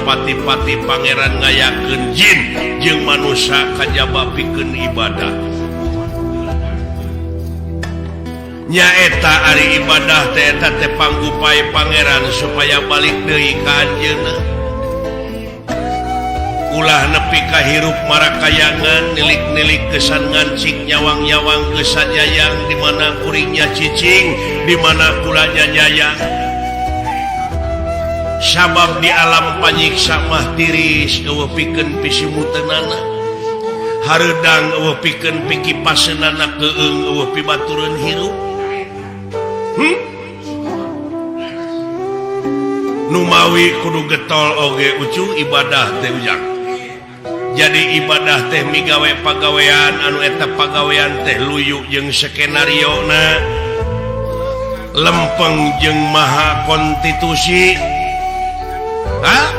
pati-pati Pangeran ngayakeun jin jeung manusia kajaba pikeun ibadah. Nyaeta ari ibadah teh eta teh panggupai Pangeran supaya balik deui ka anjeunna. Ulah nepi ka hirup marakayangan, nilik-nilik kesan ngancik, nyawang-nyawang kesan yayang, di mana kuringnya cicing, di mana kulanya nyayang. Sabab di alam panyiksa mah tiris, euweuh pikeun pisimuteunana, hareudang euweuh pikeun pikipaseunana, keung euweuh pibatureun hirup. Numawi kudu getol oge ucu ibadah teh ujang. Jadi ibadah teh migawe pagawean anu eta pagawean teh luyu jeung skenario na, lempeng jeung maha konstitusi. Hah?